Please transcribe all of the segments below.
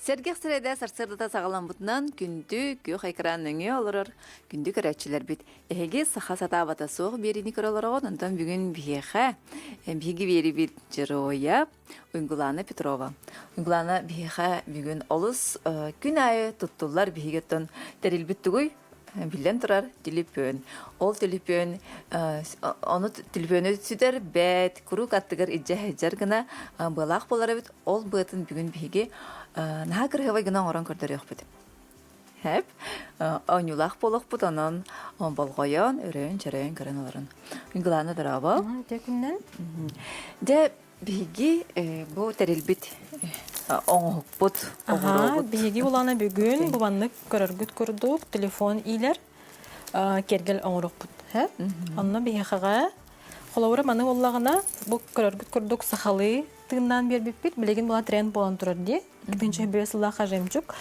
Сэргэх сирэйдэ сарсыардата саҕаламмытынан күндү күөх экран нөҥүө олорор күндү көрөөччүлэрбит. Эһиги саха сатаабата суох биэриини көрө олороҕут, онтон бүгүн биһиэхэ биһиги биэрибит дьоруойа Уйгулаана Петрова. Уйгулаана биһиэхэ бүгүн олус күн аайы туттуллар биһиги оттон тэрилбит тугуй? Биллэн турар, түлүпүөн. Ол түлүпүөн ону түлүпүөнү сүтэрбэт, куруук аттыгар илдьэ сылдьар гына быалаах буолар эбит. Ол быатын бүгүн биһиги наһаа кыраһыабай гына оҥорон көрдөрүөхпүт. Хэп. Оонньуулаах буолуохпут, онон болҕойон, өрөйөн-чөрөйөн көрөн олорун. Уйгулаана дорообо. Үтүө күннэн. Дьэ, Биһиги бу тэрилбит оҥоһукпут, оҕуруобут. Биһиги улаана бүгүн бу маннык көрөргүт курдук телефон иилэр киэргэл оҥоруохпут. Онно биһиэхэҕэ холобура маны буоллаҕына бу көрөргүт курдук сахалыы тыыннаан биэрбиппит билигин була тренд буолан турар дии. 2005 сыллаах жемчуг.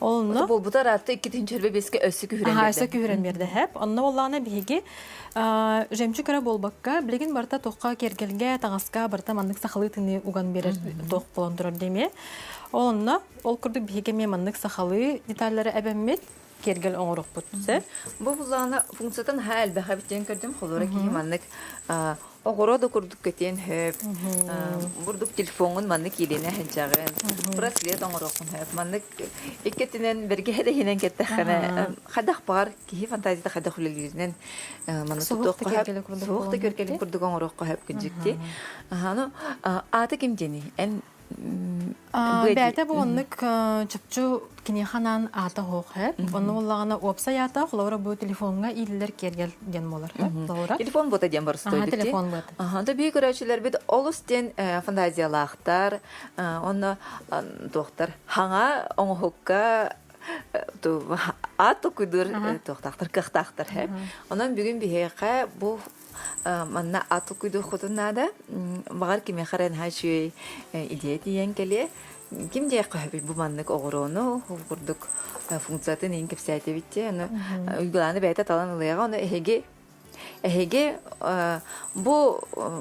Онно буолбута ыраатта 2025-ке өссө күһүрэн берде. Өссө күһүрэн берде хэп. Онно боллаана биһиги жемчуг эрэ буолбакка, билигин барыта туохха киэргэлгэ, таҥаска барыта маннык сахалыы тыны уган берер туох болон турар деме. Онно ол курдук биһиги эмиэ маннык сахалыы деталлары эбэммит киэргэл оҥоруохпут сөп. Бу буллаҕына функциятын наһаа элбэх эбит диэн көрдүм. Холура киһи маннык оҕуруо да курдук көтүөн сөп. Бурдук телефоҥҥун маннык иилинэ сылдьаҕын. Браслет оҥоруоххун сөп. Маннык икки өттүнэн бэргэһэ да иһинэн кэттэххинэ хайдах баҕар киһи фантазията хайдах үлэлииринэн маннык тутуохха сөп. Суох да киэргэлин курдук оҥоруохха сөп күндүктии. Аны аата ким диэний? Эн Бэйэтэ бу оннук чопчу киниэхэ анаан аата суох һэ. Онно буоллаҕына уопсай аата холобура бу телефоҥҥа ииллэр киэргэл диэн буолар һэ. Холобура. Телефон буота диэн боростуойдук дии. Телефон буота. Аха, да биһи көрөөччүлэрбит олус диэн фантазиялаахтар, онно туохтар хаҥа оҥоһукка аат токуйдуур туохтаахтар кыахтаахтар һэ. Онон бүгүн биһиэхэ бу Манна ат куйдуоххутун наада. Баҕар кимиэхэ эрэ наһаа үчүгэй идея тиийэн кэлиэ. Ким диэххэ сөбүй бу маннык оҕуруону ол курдук функциятын иһин кэпсээтибит дии. Аны Уйгулаана бэйэтэ талан ылыаҕа. Ону эһиги эһиги бу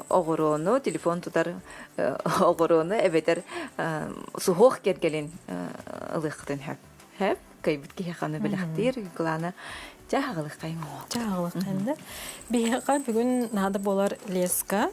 оҕуруону телефон тутар оҕуруону эбэтэр суһуох киэргэлин ылыаххытын сөп. Сөп. Кыайбыт киһиэхэ аны бэлэхтиир Уйгулаана Дьэ аҕылыххайым оҕо. Дьэ аҕылыххайым да. Биһиэхэ бүгүн наада буолар леска.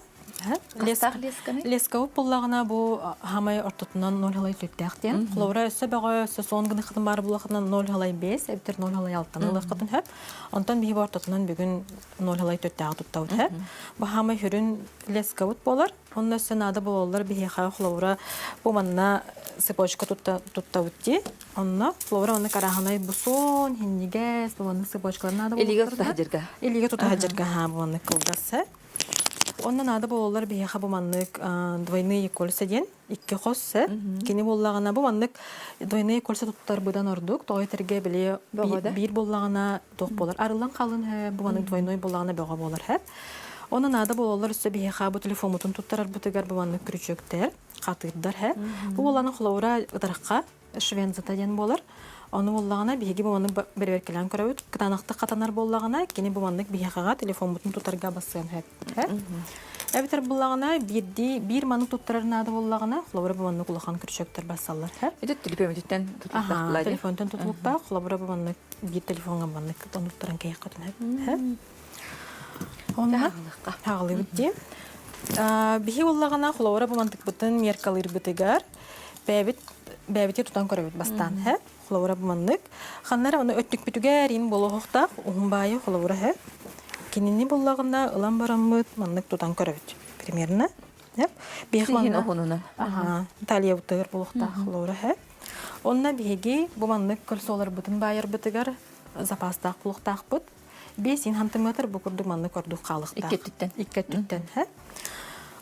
Лестаах лесканы? Лескабыт буллаҕына бу хамай ортотунан 0,4 диэн. Холобура өссө бөҕө өссө суон гыныххытын баар буллаххытына 0,5 эбэтэр 0,6 ылыаххытын сөп. Онтон биһи бу ортотунан бүгүн 0,4 туттабыт сөп. Бу хамай хүрүн лескабыт буолар. Онно өссө наада буолаллар биһиэхэ холобура бу манна цепочка туттабыт дии. Онно холобура онно карааһынай бусон, хинньигэс, бу маннык цепочкалар наада Илиигэ тута сылдьарга. Илиигэ тута сылдьарга ха бу маннык кылгас. Онно наада буолаллар биһиэхэ бу маннык двойные кольца диэн икки хос сэ. Кини буоллаҕына бу маннык двойные кольца туттар быдан ордук. Тоҕо этэргэ били биир буоллаҕына туох буолар арыллан халын бу маннык двойной буоллаҕына бөҕө буолар һэ. Онно наада буолаллар өссө биһиэхэ бу телефоммутун туттарарбытыгар бу маннык күрүчүөктэр, хатыырдар һэ. Бу буоллаҕына холобура ытарахха швензата диэн буолар. Ону буоллаҕына биһиги бу маннык бэрэбиэркэлээн көрөбүт. Кытаанахтык хатанар буоллаҕына, кини бу маннык биһиэхэҕэ телефоммутун тутарга бассыан сөп. Эбэтэр буллаҕына биирдии биир маннык туттарар наада буоллаҕына, холобура бу маннык улахан күрүчүөктэр бассаллар. Ити телефонтан тутулуктаах. Телефонтан тутулуктаах, холобура бу маннык биир телефоҥҥа маннык туттаран кэйэххэ түһэр. Онно хаалыбыт дии. Биһи буоллаҕына холобура бу мантыкпытын меркалыырбытыгар бэйэбит бэйэбити тутан көрөбүт бастаан һэ холобура бу маннык ханна эрэ ону өттүкпүтүгэр ин буолуохтаах уһун баайы холобура һэ кинини буллаҕына ылан бараммыт маннык тутан көрөбүт примерно биһиги уһунунан талиябытыгар буолуохтаах холобура һэ онно биһиги бу маннык кольцоларбытын баайарбытыгар запастаах буолуохтаахпыт 5 сантиметр бу курдук маннык ордук хаалыктаах. Икки өттүттэн. Икки өттүттэн.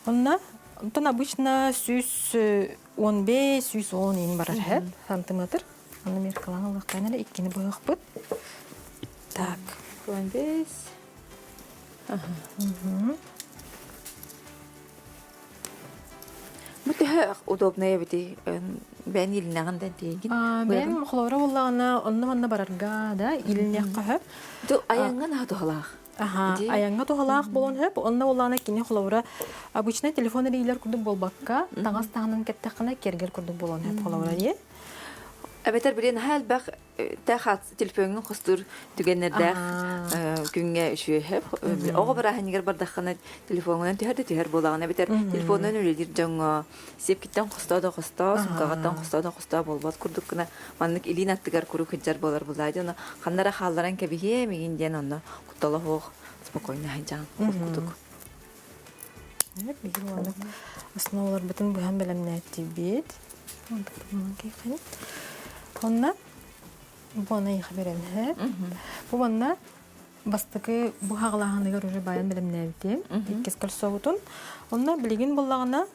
Онно онтон обычно 115, 110 иин барар һэ сантиметр. Онно меркалаан ылыахтаан эрэ иккини быһыахпыт. Так. 15. Бу төһө удобнай эбитий? Бэйэн илинэҕин да диэгин. Бэйэм холобура буоллаҕына, онно-манна барарга да илиниэххэ сөп. Ту айаҥҥа наһаа туһалаах. Аха, айаҥҥа туһалаах буолуон сөп. Онно буоллаҕына кини холобура обычнай телефон эрийилэр курдук буолбакка, таҥас таһынан кэттэххинэ киэргэл курдук буолуон сөп холобура дии. Эбэтэр билин наһаа элбэх тэ телефоҥҥун хостуур түгэннэрдээх күҥҥэ үчүөһэп. Оҕо бырааһынньыгар бардаххына телефоҥҥунан түһэр да түһэр буолаҕын эбэтэр телефонунан үлэлиир дьоҥҥо сиэпкиттэн хостоо да хостоо, сумкаҕыттан хостоо да хостоо буолбат курдук гына маннык илиин аттыгар куруук сылдьар буолар булаа дьоно ханна эрэ хаалларан кэбиһиэ миигин диэн онно куттала суох спокойно сылдьаҕын курдук. Биһиги маннык основаларбытын быһан бэлэмнээттибит. Онно бу аны эйиэхэ бэрэмһэ. Бу манна бастакы бу хаҕалааһыныгар уже байан бэлэмнээбитим. Иккис кольцобутун. Онно билигин буллаҕына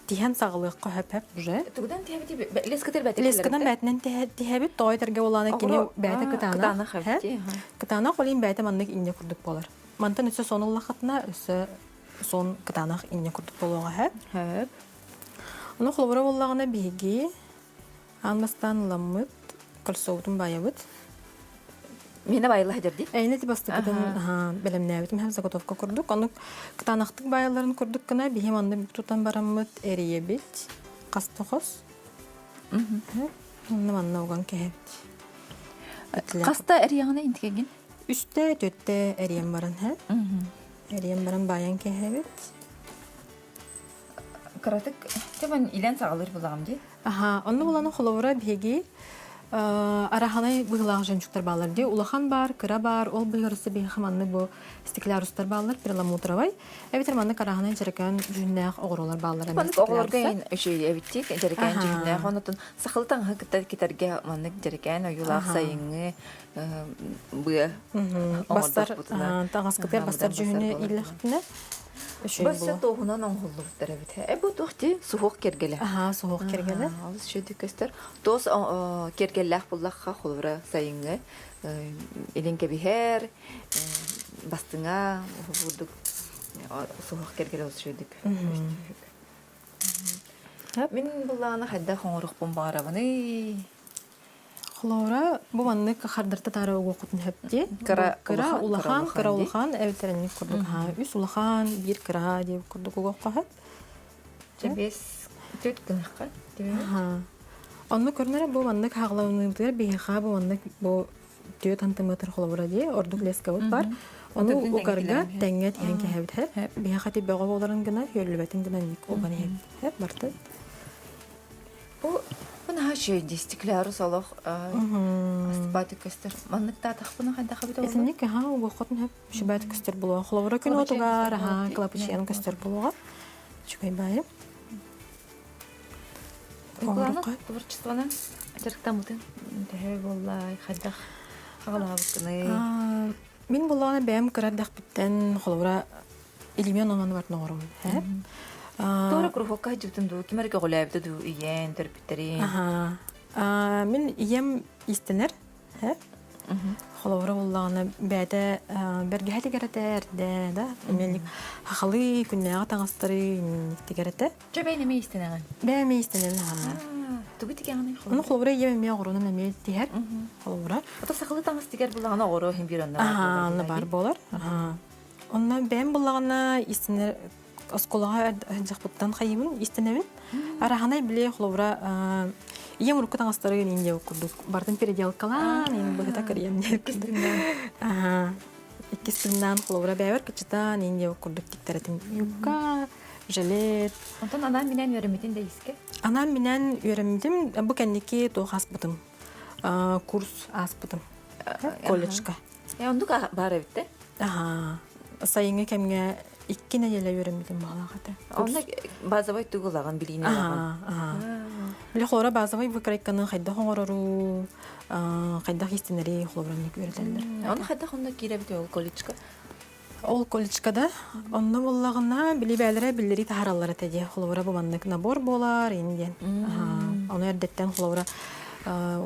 тиһэн саҕалыахха хөп уже. Тугудан тиһэбити лескатыр бәтэ Лескадан бээтинэн тиһэбит тоой тэргэ буолаана кини бээтэ кытаанах. Кытаанах олин бээтэ маннык инньэ курдук болар. Мантан өссө сон ыллаххытына өссө сон кытаанах инньэ курдук буолуоҕа һэ. Хөп. Ону холобура буоллаҕына биһиги аан бастаан ыламмыт кольцобутун баайабыт. Миэнэ байылла сылдьар дии. Эйнэ ти бастакытын бэлэмнээбитим һэм заготовка курдук. Ону кытаанахтык баайалларын курдук гына биһи манна тутан бараммыт эрийэбит. Хас да хос. Онно манна уган кэһэбит. Хаста эрийэҕинэ интикэгин? Үстэ, түөртэ эрийэн баран һэ. Эрийэн баран баайан кэһэбит. Кыратык тэмэн илэн саҕалыыр булаҕым дии. Аха, онно буланы холобура биһиги араханай быһыылаах жемчугтар бааллар дии. Улахан баар, кыра баар, ол быһыырысы биһиэхэ маннык бу стеклярустар бааллар, перламутровай. Эбэтэр маннык араханай дьэрэкээн дьүһүннээх оҕуролор бааллар. Маннык оҕолорго үчүгэй эбиттик, дьэрэкээн дьүһүннээх, онотун сахалы таҥаһы кытта китэргэ маннык дьэрэкээн ойуулаах сайыҥҥы быа Бастар таҥаскытыгар бастар дьүһүнү ииллэхпинэ Басы туоһунан оҥоһуллубуттар эбит. Э бу туох дии суһуох киэргэлэ. Аха, суһуох киэргэлэ. Олус үчүгэй көстөр. Туос киэргэллээх буллахха холобура сайыҥҥы илин кэбиһэр, бастыҥа курдук суһуох киэргэлэ олус үчүгэйдик көстүүһүк. Мин буллаҕына хайдах оҥоруохпун баҕарабыный? Холобура, бу маннык хардарта таара угуоххутун сөп дии. Кыра Кыра улахан, кыра улахан эбэтэр курдук үс улахан, биир кыра диэн курдук угуохха сөп. Чэ биэс түөрт гыныахха. Онно көрүнэрэ бу маннык хааланыытыгар биһиэхэ бу маннык бу түөрт сантиметр холобура дии ордук лескабыт бар. Ону угарга тэҥҥэ тиһэн кэһэбит хэп. Биһиэхэ ти бөҕө буоларын гына, үөллүбэтин гына ник уган иһэбит хэп барты. Бу бу наһаа үчүгэй дии стеклярус олох астыбааты көстөр. Маннык таатахпына хайдах эбит олох? Итинник аха угуоххутун сөп үчүгэйт көстөр буолуоҕа. Холобура күн уотугар аха кылапычыйан көстөр буолуоҕа. Үчүгэй баайы. Уйгулаана творчествонан дьарыктаммытын төһө буолла, хайдах хаҕалаабыккыный? Мин буллаҕына бэйэм кыра эрдэхпиттэн холобура Илимиэн онон бартын оҥоробун. Туора кружокка сылдьыбытын дуу, ким эрэ көҕүлээбитэ дуу, ийэн, төрөппүттэрин? Аха. Мин ийэм иистэнэр. Холобура буллаҕына бэйэтэ бэргэһэ тигэрэтэ эрдэ да эмиэ хахалыы күннээҕи таҥастары тигэрэтэ. Чэ бэйэн эмиэ иистэнэҕин? Бэйэм эмиэ иистэнэбин аха. Тугу тигэҕиний Ону холобура ийэм эмиэ оҕуруонан эмиэ тиһэр. Холобура. Ото сахалыы таҥас тигэр буллаҕына оҕуруо иһин биир онно баар буолар. Онно баар буолар. Онно бэйэм буллаҕына истинэр оскуолаҕа сылдьахпыттан хайыыбын истэнэбин. Араһанай били холобура ийэм урукку таҥастары индия курдук бартын переделкалаан ин быһыта кырыйам диэн иккис тыыннаан холобура бэйэбэр кычытаан индия курдук тиктэрэтим юбка жилет Онтон анаан минээн үөрэммитин да искэ? Анаан минээн үөрэммитим бу кэнники туох ааспытым курс ааспытым колледжка Оннук баар эбит да? Аһаа. Сайыҥҥы кэмҥэ икки нэдиэлэ үөрэммитим баҕалаах этэ. Онно базовай тугу ылаҕын, билиини ылаҕын? Били холобура базовай выкройканы хайдах оҥорору, хайдах истинэри холобура үөрэтэллэр. Ону хайдах онно киирэбит ол колледжка? Ол колледжка да онно буоллаҕына били бээлэрэ биллэрии таһаараллар этэ дии. Холобура бу маннык набор буолар ин диэн. Ону эрдэттэн холобура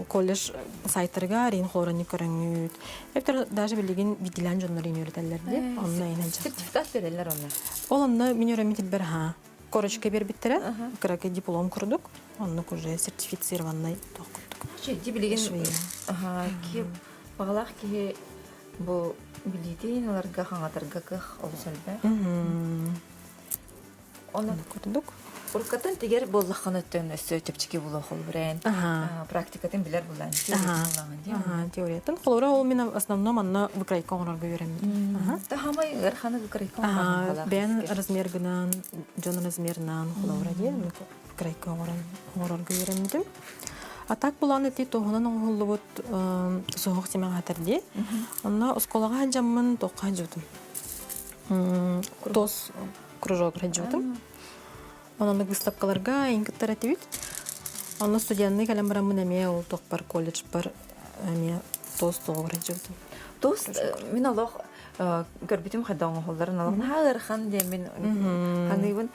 колледж сайтарыгар ин холобураны көрөҥҥүт. Эбэтэр даже билигин биирдиилээн дьоннор ин үөрэтэллэр дии. Онно инэн Сертификат береллер онно. Ол онно мин үөрэммит илбэр аха корочка бербиттэрэ. Кыракый диплом курдук. Оннук уже сертифицированный туох курдук. Ди билигин ки баҕалаах киһи Бу билиитин ыларга, хаҥатарга кыах олус элбэх. Оны курдук. Уруккаттан тигэр буоллаххына өттөн өссө чэпчэки буолуох холбурээн практикатын билэр булан теориятын холобура ол мин основном манна выкройка оҥорорго үөрэммитим. Таһамай ыарханы выкройка оҥорон Бэйэн размергынан, дьон размерынан холобура диэн выкройка оҥорон оҥорорго үөрэммитим. А так булан ити туһунан оҥоһуллубут суһуох тимэҕэ дии. Онно оскуолаҕа сылдьаммын туохха сылдьыбытым. Тос кружок сылдьыбытым. Онон выставкаларга ин кыттар этибит. Онно студенныы кэлэн бараммын эмиэ ол туохпар колледжпар эмиэ туос туоҕугар сылдьыбытым. Туос мин олох көрбүтүм хайда оҥоһулларын олох наһаа ыарахан диэн мин ханыыбын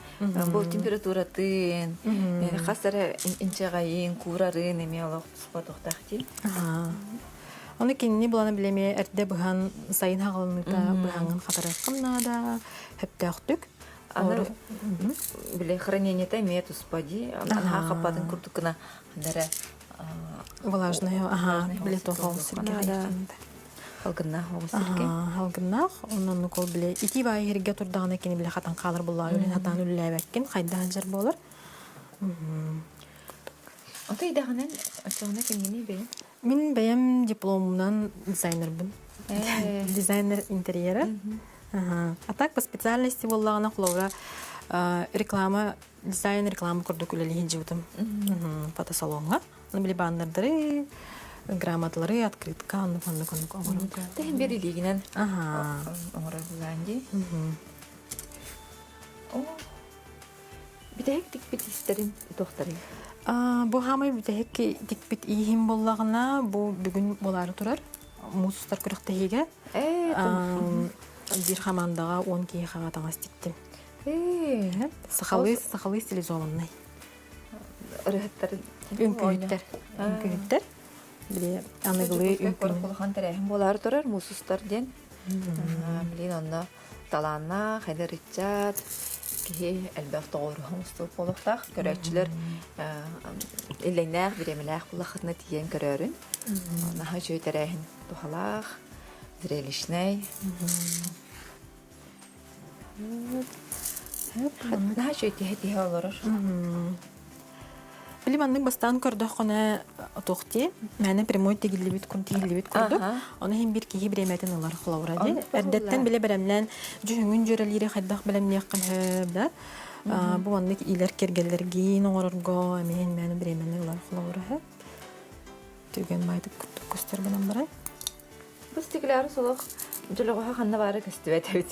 бу температуратын хас эрэ инчэҕэйин куурарын эмиэ олох туспа туохтаах дии. Ону кинини булана билэмиэ эрдэ быһан сайын хаҕылыныыта быһаҥын хатарыаххын наада хөптөөхтүк. Аны били хранениета эмиэ туспа дии. Наһаа хаппатын курдук гына ханна Влажная, аха, били тоҕо сиргэ Халгыннаах оҕус сиргэ. Халгыннаах, онон ол били ити баай иһиргэ турдаҕына кини били хатан хаалар буллаҕа үлэн хатаан үллээбэккин хайдаан сылдьар буолар. Ото идэҕинэн оччоҕуна кимҥиний бэйэҥ? Мин бэйэм дипломунан дизайнербын. Дизайнер интерьера. А так по специальности буоллаҕына холобура реклама дизайн реклама курдук үлэлиһин дьыбытым фотосалоҥҥа. Били баннердары, грамоталары, открытка, оннук оннук оннук оҥорон. Тэһин бир илиигинэн оҥорор булаан дии. Бүтэһик тикпит истэрин туохтарый? Бу хаамай бүтэһик тикпит ииһим буоллаҕына, бу бүгүн буолаары турар. Муус устар күрэхтэһиигэ биир хамаандаҕа 10 киһиэхэ таҥас тиктим. Сахалыы сахалыы стилизованный. Ырыһыттар Үҥкүүһүттэр. Үҥкүүһүттэр. Били аныгылыы үҥкүү. Улахан тэрээһин буолаары турар муус устар диэн. Билин онно талааннаах эдэр ыччат киһи элбэх тоҕуоруһа мустубут буолуохтаах. Көрөөччүлэр иллэҥнээх, бириэмэлээх буллаххытына тиийэн көрөөрүн. Наһаа үчүгэй тэрээһин туһалаах, зрелищнэй. Наһаа үчүгэй тиһэ-тиһэ олорор. Били маннык бастаан көрдөххүнэ туох дии, мээнэ прямой тигиллибит тигиллибит курдук. Ону иһин биир киһи бириэмэтин ылар холобура дии. Эрдэттэн билэ бэлэмнээн дьүһүҥүн дьүөрэлиири хайдах бэлэмниэххин сөп да. Бу маннык иилэр киэргэллэргин оҥорорго эмиэ мээнэ бириэмэни ылар холобура сөп. Түгэн баайдык курдук көстөр гынан баран. Бу стеклярус олох дьөлөҕөһө ханна баара көстүбэт эбит.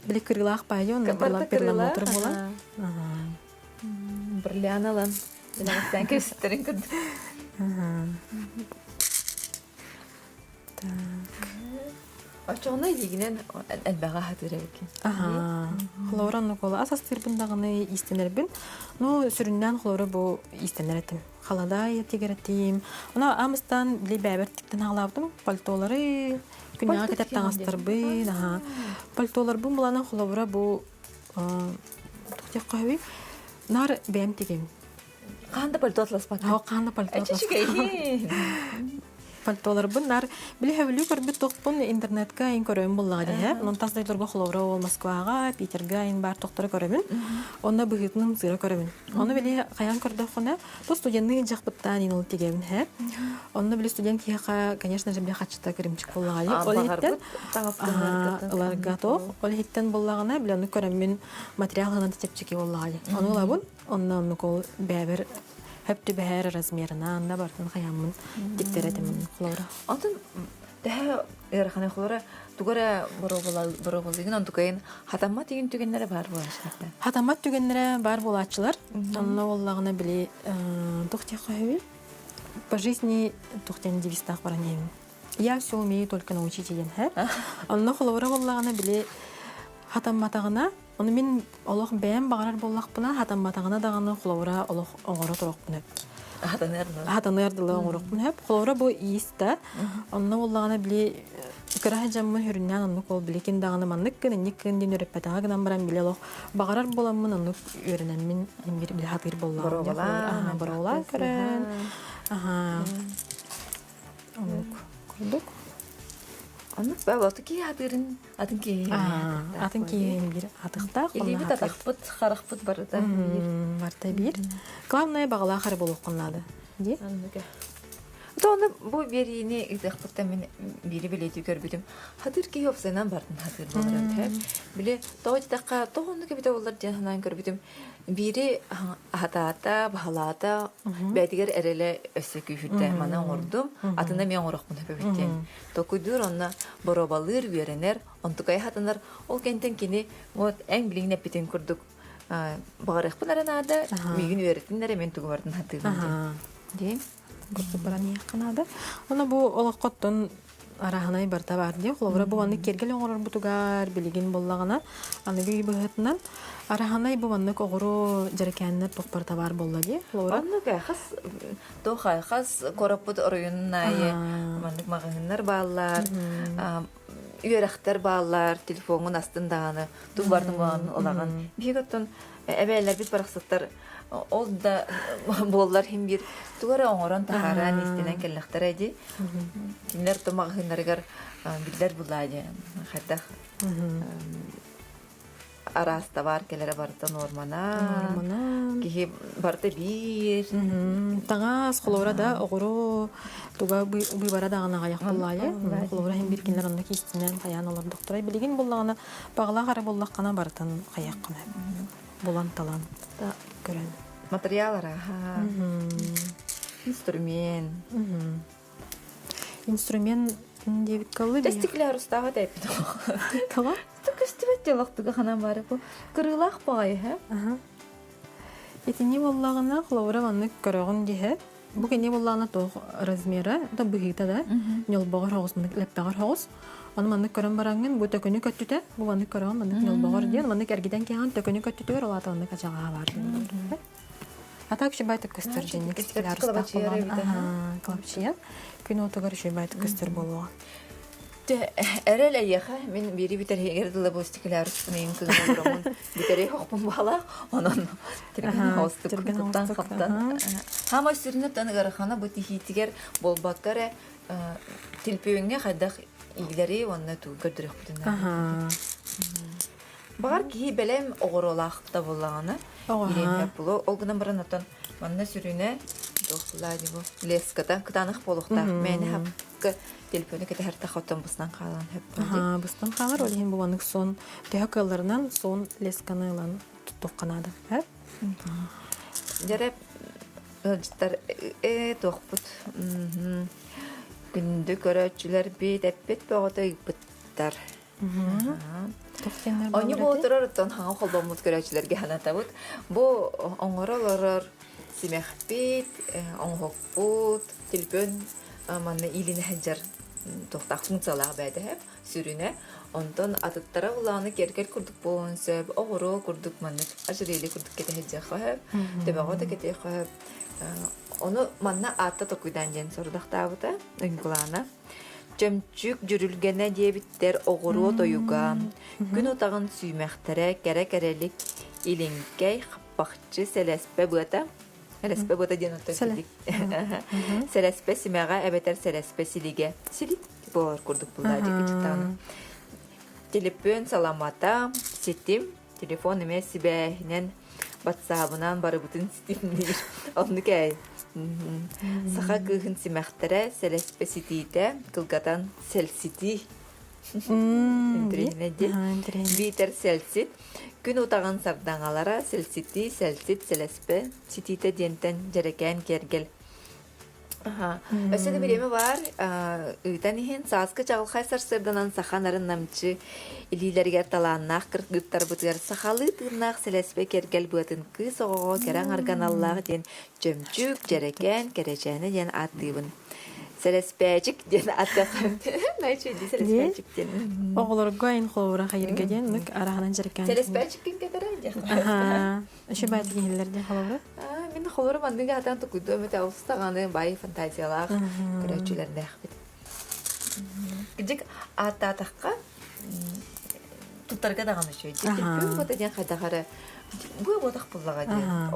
Били кырыылаах баайы онно перламутр буолан. Бриллиан ылан билэҕиттэн кэбистерин курдук. Так. Оччоҕуна илиигинэн элбэҕи аһатыыр эбиккин. Аха. Холобура оннук ас астыырбын даҕаны иистэнэрбин. Ну, сүрүннээн холобура бу иистэнэр этим. Халадаай тигэрэтиим. Ону аамыстаан били бэйэбэр тиктэн хаалаабытым. Пальтолары, күннээҕи кэтэр таҥастарбын, аха. Пальтоларбын буланан холобура бу туох диэххэ сөбүй? Наар бэйэм тигим. Хаан да пальто атласпакка. Хаан да пальто атласпакка. Пальтоларбын наар били сөбүлүү көрбүт тохпун интернетка ин көрөбүн буллаҕа дии. Онон тас дойдуларга холобура ол Москваҕа, Питерга ин баар тохторо көрөбүн. Онно быһыытынан сыыра көрөбүн. Ону били хайаан көрдөххүнэ, то студенныы дьахпыттаан ин ол тигэбин һэ. Онно били студент киһиэхэ, конечно же, били хаччыта кырымчык буллаҕа. Ол иһиттэн ыларга тоох. Ол иһиттэн буллаҕына, били ону көрөммүн материал ылынан чэпчэки буоллаҕа. Ону ылабын, онно оннук ол бэйэбэр хөп түбэһэр размерынан да бартын хаяммын тиктэр этим холобура. Онтон төһө ыараханы холобура тугу эрэ боруобалыыгын онтукайын хатаммат деген түгэннэрэ баар буолааччылар. Хатаммат түгэннэрэ баар буолааччылар. Онно буоллаҕына били туох диэххэ сөбүй? По жизни туох диэн девизтаах баран иһэбин. Я все умею только научить диэн һэ. Онно холобура буоллаҕына били хатамматаҕына Ону мин олох бэйэм баҕарар буоллахпына, хатамматаҕына даҕаны холобура олох оҥоро туруохпун сөп. Хатаныар дылы. Хатаныар дылы оҥоруохпун сөп. Холобура бу иис да. Онно буоллаҕына били кыра дьаммын хүрүннээн оннук ол били ким даҕаны маннык гын, инник гын диэн үөрэппэтэҕэ гынан баран били олох баҕарар буоламмын оннук үөрэнэммин били хатыыр буоллаҕым. Боруобалаан. Боруобалаан көрөн. Аха. Оннук курдук. Оннук ба оту киһи хатыырын атын киһи Атын киһи биир атыхтаах, Илиибит атахпыт, харахпыт барыта биир. Барыта биир. Главное баҕалаах эрэ буолуоххун наада. Дии? Оннук. То ону бу биэриини ыытыахпыттан мин биири билиэтии көрбүтүм. Хатыыр киһи опсайынан бардын хатыыр буолар эбит. Били тоҕо диэтэххэ, тоҕо оннук эбитэ буоллар диэн санаан көрбүтүм. Биири аһатаата, баһылаата, бэйэтигэр эрэлэ өссө күүһүрдэ. Маны оҥордум, атына эмиэ оҥорохпун сөп эбит диэн. Толкуйдуур онно боруобалыыр, үөрэнэр, онтукайа хатанар. Ол кэнтэн кини вот эн билигин эппитин курдук баҕарыахпын эрэ наада, миигин үөрэтин эрэ мин тугу барытын хатыыбын диэн. Диэн. Курдук баран иһиэххэ наада. Ону бу олоххоттон араһынай барыта баар дии. Холобура, бу маннык киэргэл оҥорорбутугар билигин буоллаҕына, аныгы үй быһыытынан араһынай бу маннык оҕуруо дьэрэкээннэр туох барыта баар буолла дии. Холобура, Оннук хас туох хас куораппыт оройуонун аайы маннык маҕаһыыннар бааллар, үөрэхтэр бааллар, телефоҥҥун астын даҕаны, тугу барытын булан ылаҕын. Биһиги оттон эбээлэрбит барахсаттар ол да буоллар иһин биир тугу эрэ оҥорон таһааран истинэн кэллэхтэрэ дии. Кинилэр то маҕаһыыннарыгар биллэр булаа дии хайдах араас табаар кэлэрэ барыта нуорманан нуорманан киһи барыта биир таҥас холобура да оҕуруо туга быыбара даҕаны аҕыйах буоллаайы холобура иһин биир кинилэр онно киистинэн хайаан олордохторой билигин буллаҕына баҕалаах эрэ буоллаххына барытын хайыаххына булан-талан көрөн. Материал арааһа. Инструмент. Инструмент диэбиккаллы Тестиклярустааҕа тэйпит. Тоҕо? Көстүбэт дьолохтуга ханан бары бу. Кырыылаах баҕайы һэ. Итини буоллаҕына, холобура маннык көрөҕүн диһэ. Бу кини буоллаҕына туох размера, да быһыыта да, ньолбоҕор соҕус, маннык лэппэҕэр соҕус. Ону маннык көрөн бараҥҥын, бу төкүнү көттүтэ, бу маннык көрөҕүн, маннык ньолбоҕор диэн, маннык эргитэн киһэҕин төкүнү көттүтүгэр, ол аата маннык ачаҕаһа баар диэн. А так үчүгэй байтык көстөр дьинник кылабачыйа. Күн уотугар үчүгэй байтык көстөр буолуоҕа. Эрэл эйиэхэ мин биири бүтэриһигэр дылы бу стеклярус миин кыһын бүтэри хохпун баалаах онон түргэн хоостук туттан хаптан хаама сүрүнэ тан ыарахана бу тиһиитигэр буолбакка эрэ телпүөҥҥэ хайдах иилэри уонна тугу көрдөрүөхпүтүн Баҕар киһи бэлэм оҕуруолаах да буоллаҕына ириэнньэх буолуо. Ол гынан баран оттон манна сүрүнэ туох булаа бу леската кытаанах буолуохтаах. Мээнэ хапка телефону кэтэһэр тахоттон быстан хаалан хөп. Быстан хаалар ол иһин бу маннык сон төһө кыалларынан сон лесканы ылан туттуохха наада. Дьэрэ ыалдьыттар ээ туохпут күндү көрөөччүлэрбит эппит бөҕөтө ыйыппыттар. Онньу буолтурар оттон хаҥа холбоммут көрөөччүлэргэ санатабыт. Бу оҥоро олорор симэхпит, оҥоһукпут, телефон манна иилинэ сылдьар туохтаах функциялаах бэйэтэ сүрүнэ. Онтон атыттара улааны киэргэл курдук буолуон сөп, оҕуруо курдук маннык ожерелье курдук кэтэ сылдьыахха сөп, төбөҕө да кэтиэххэ сөп. Ону манна аатта токуйдаан диэн сорудахтаабыта Уйгулаана. Чөмчүүк дьүрүлгэнэ диэбиттэр оҕуруо тойуга, күн утаҕын сүүмэхтэрэ кэрэ-кэрэлик илиҥкэй, хаппахчы сэлэспэ быата Сэлэспэ быата диэн оттон силик. Сэлэспэ симэҕэ эбэтэр сэлэспэ силигэ. Силик буолар курдук булла дьикичиктаҕына. Телепүөн саламата, ситим, телефон эмиэ сибээһинэн батсаабынан барыбытын ситимниир. Оннук ээ. Саха кыыһын симэхтэрэ, сэлэспэ ситиитэ, кылгатан сэлситии. Интириэһинэй дии. Биитэр сэлсит. Күн утаҕын сардаҥалара, сэлситии, сэлсит, сэлэспэ ситиитэ диэнтэн дьэрэкээн киэргэл Өссө да бириэмэ баар, ыытан иһин сааскы чаҕылхай сарсыарданан саха нарын намчы илиилэригэр талааннаах кыргыттарбытыгар сахалыы тыыннаах сэлэспэ кэргэл быатын кыыс оҕоҕо кэрэ аҥарганаллаах диэн чөмчүүк, дьэрэкээн, кэрэчээнэ диэн ааттыыбын. Сэлэспээчик диэн ааттыахха Найчуйди сэлэспээчик диэн. Оҕолорго айн холобура хайырга диэн нык араһынан дьэрэкээн. Сэлэспээчик кин кэтэрэ диэх. Үчүгэй киһилэр диэн холобура? Мин холобура маннык аатаан тукуйдуом этэ олус даҕаны баай фантазиялаах көрөөччүлэрдээхпит. Кырдьык ааттаатахха туттарга даҕаны үчүгэй. Дьиктирпүн буота диэн хайдах эрэ быа буотах буллаҕа диэн.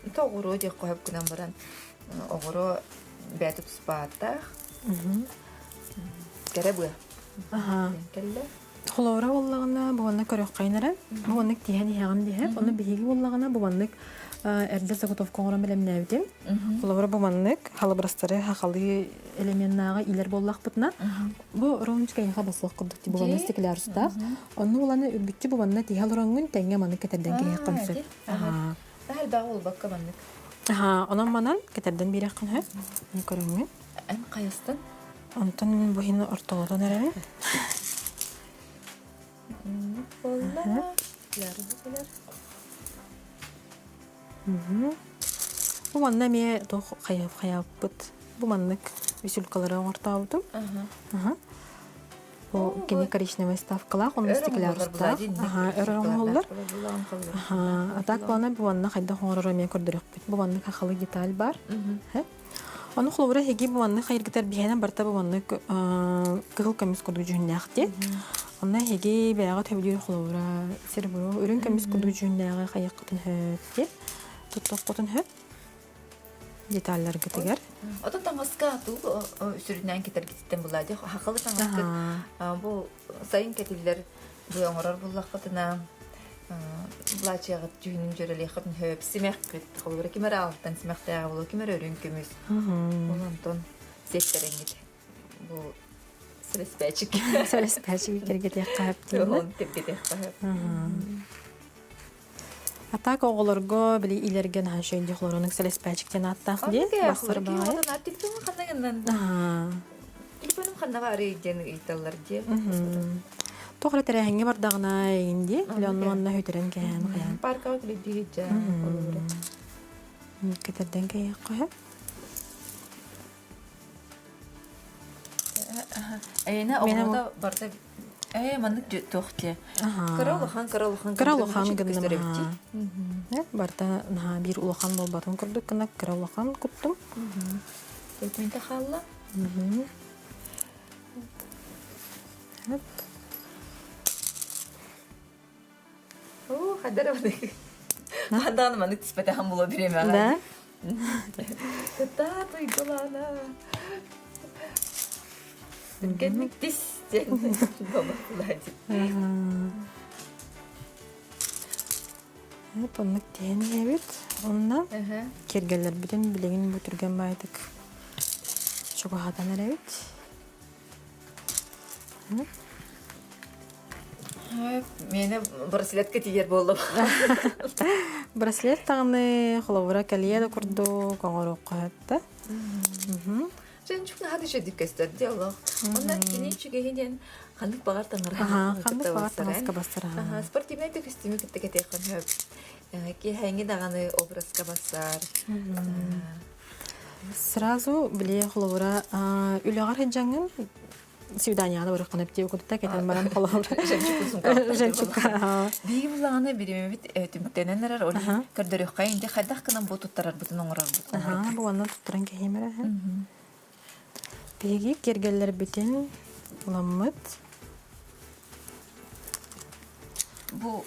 Тоҕуруо диэх хоһоп гынан баран оҕуруо бэйэтэ туспааттаах. Кэрэ быа. Кэллэ. Холобура буоллаҕына, бу маннык көрүөххэйин эрэ. Бу маннык тиһэн иһэҕин диһэ. Онно биһиги буоллаҕына, бу маннык эрдэ заготовка оҥорон бэлэмнээбитим. Холобура бу маннык халабырастары хахалыы элеменнааҕы илэр буоллахпытына, бу ровничка эйиэхэ бассыах курдук бу маннык стеклярустаах. Онно буланы үргүччү бу манна тиһэ олороҥҥун тэҥҥэ маннык кэтэрдэн кэһиэххин сөп. Элбэҕи буолбакка маннык. Онон манан кэтэрдэн биэриэххин сөп. Көрөҥҥүн. Эн хайастан? Онтон мин бу иһин ортолотон эрэбин. Буолла. Бу манна эмиэ туох хайааппыт. Бу маннык висюлькалары оҥортообутум. Бу кини коричневый ставкалаах, онно стеклярустаах. Өр оҥоһуллар. А так плана бу манна хайдах оҥороро эмиэ көрдөрүөхпүт. Бу маннык хахалы деталь бар. Ону холобура эһиги бу маннык хайыргытар биһиэнэ барыта бу маннык кыһыл көмүс курдук дьүһүннээхти. Онно эһиги бэйэҕит сөбүлүүр холобура серебро үрүҥ көмүс курдук дьүһүннээҕи хайыаххытын сөп туттуоххутун сөп деталларгытыгар. Отон таҥаска туу сүрүннээн кэтэргититтэн булаа дии хахалы таҥаскыт бу сайын кэтиллэр бу оҥорор буллаххытына былаачыйаҕыт дьүһүнүн дьөрөлиэххитин хөп симэххит холобура ким эрэ алтан симэхтээҕэ буолуо ким эрэ үрүҥ көмүс ол онтон сиэттэрэҥҥит бу сэлэспээчик сэлэспээчик кэргэтиэххэ хөп кэргэтиэххэ хөп А так оҕолорго били илэргэ наһаа үчүгэй холоронук сэлэспээчик диэн ааттаах дии бассар баҕайы Телефону ханна гынан телефонум ханна баарый диэн ыйыталлар дии Туох эрэ тэрээһиҥҥэ бардаҕына эйигин дии или онно манна хүтэрэн кэһээн хайаан паркаҕа кэлэйдии дьэ кэтэрдэн кэйиэххэ сөп Эйэнэ оҕото барыта ээ маннык туох диэ кыра улахан кыра улахан кыра улахан гынным барыта наһаа биир улахан буолбатын курдук гына кыра улахан куттум Төртүнтэ хаалла Оо, хадара Хадааны маннык түспэтэҕим буолуо бириэмэҕэ. Да? Кытаат уйгулаана. Түргэнник тис диэн бабахлаадит. Оннук тиһэн иһэбит. Онно киэргэллэрбитин билигин бу түргэн баайдык чугаһатан эрэбит. Миэнэ браслетка тиийэр буоллум. Браслет даҕаны холобура кэлиэ да курдук оҥоруохха сөп да. Жемчуг наһаа да үчүгэйдик көстөр дии олох. Онно кини үчүгэйи диэн ханнык баҕар таҥара ханнык баҕар таҥаска бассар. Спортивнай да көстүүмү кытта кэтиэххин сөп. Киэһээҥҥи даҕаны образка бассар. Сразу били холобура үлэҕэр сылдьаҥҥын свиданияҕа барыаххын эптиэ курдук кэтэн баран холобура жемчуг Биһиги буллаҕына бириэмэбит түмүктэнэн эрэр ол көрдөрүөххэ инди хайдах гынан бу туттарарбытын оҥорорбут бу онно туттаран кэһиим эрэ биһиги киэргэллэрбитин ыламмыт Бу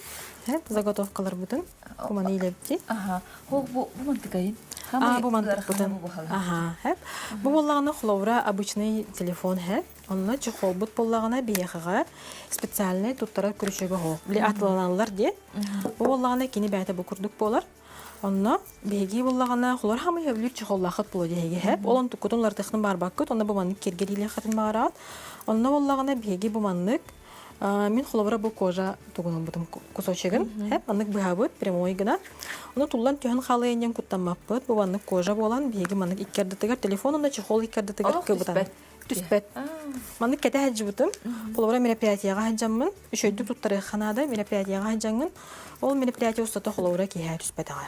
заготовкаларбытын куманы илэбити. Аха. Бу бу мантыкайын. А бу мантыкпытын. Аха. Бу буоллаҕына холобура обычный телефон һэ. Онно чехолбут буоллаҕына биһиэхэҕэ специальный туттарар күрүчүөгэ хоох. Били атыланаллар диэн. Бу буоллаҕына кини бэйэтэ бу курдук буолар. Онно биһиги буллаҕына холор хамый сөбүлүүр чехоллаахыт буолуо диэһиги һэп. Ол онтуккутун уларытыахтын баарбаккыт, онно бу маннык киэргэлиилиэххитин баҕараҕыт. Онно буоллаҕына биһиги бу маннык мин холобура бу кожа тугун ылбытым кусочегын һэп маннык быһабыт прямой гына. Ону туллан түһэн хаалыан диэн куттаммаппыт. Бу маннык кожа буолан биһиги маннык икки ардытыгар телефон уонна чехол икки ардытыгар кыбытан түспэт. Маннык кэтэ сылдьыбытым. Холобура мероприятиеҕа сылдьаммын, үчүгэйдик туттарыахха наада, мероприятиеҕа сылдьаҥҥын, ол мероприятие устата холобура киэһэ түспэтэҕэ.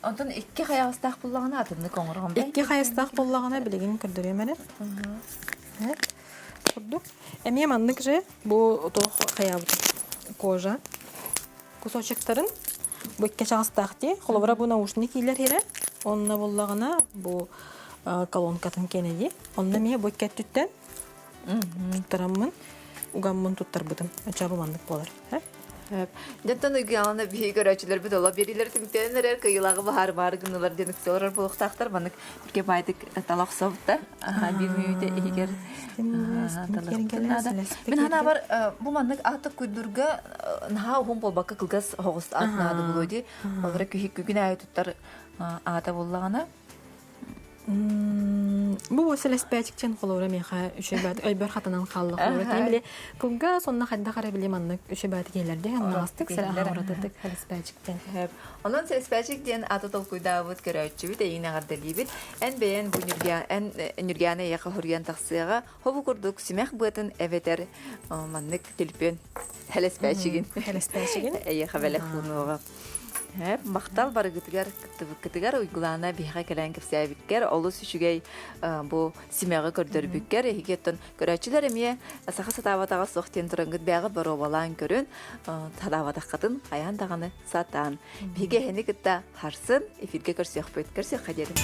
Онтон икки хайаҕастаах буллаҕына атыннык оҥороҕун Икки хайастаах буоллаҕына билигин көрдөрүөм эрэ. Курдук. Эмиэ маннык же бу туох хайаабыт кожа кусочектарын бу икки чаҕастаах дии. Холобура бу наушник иилэр иһирэ. Онно буллаҕына бу колонкатын киэнэ дии. Онно эмиэ бу икки өттүттэн туттараммын угаммын туттарбытым. Оччо бу маннык буолар. Дьонтон уйгуйаҕына биһиги көрөөччүлэрбит олох биэриилэр түмүктэнэн эрэр кыйылааҕы баһаарымаары гыннылар диэн ыкса олорор буолуохтаахтар. Маннык түргэн баайдык тала охсобуттар. Биир мүнүүтэ иһигэр наада. Мин ханаабар бу маннык аатык куйдурга наһаа уһун буолбакка кылгас оҕус аат наада буолуо дии. Олора күһүк күн аайы туттар аата буоллаҕына. Бу сэлэспээчикчэн холобура миэхэ үчүгэй өйбөр хатанан хаалла холобура кини били кылгас онно хайдах эрэ били маннык үчүгэй киһилэр диэн анаҕастык сэлэспээчиктэн сэлэспээчиктэн. Онон сэлэспээчик диэн аты толкуйдаабыт көрөөччүбүт эйигин эҕэрдэлиибит. Эн бэйэн бу эн Нүргээнэ эйиэхэ хоруйан тахсыаҕа. Хобу курдук симэх быатын эбэтэр маннык түлпүөн сэлэспээчигин сэлэспээчигин эйиэхэ бэлэх уунуоҕа. Махтал барыгытыгар кыттыбыккытыгар Уйгулаана биһиэхэ кэлэн кэпсээбиккэр олус үчүгэй бу симэҕи көрдөрбүккэр эһиги оттон көрөөччүлэр эмиэ саха сатаабатаҕа суох диэн турангыт бэйэҕит боруобалаан көрүн сатаабатаххытын хайаан даҕаны сатаан биһиги эһини кытта харсын эфиргэ көрсүөхпүт көрсүөххэ диэри.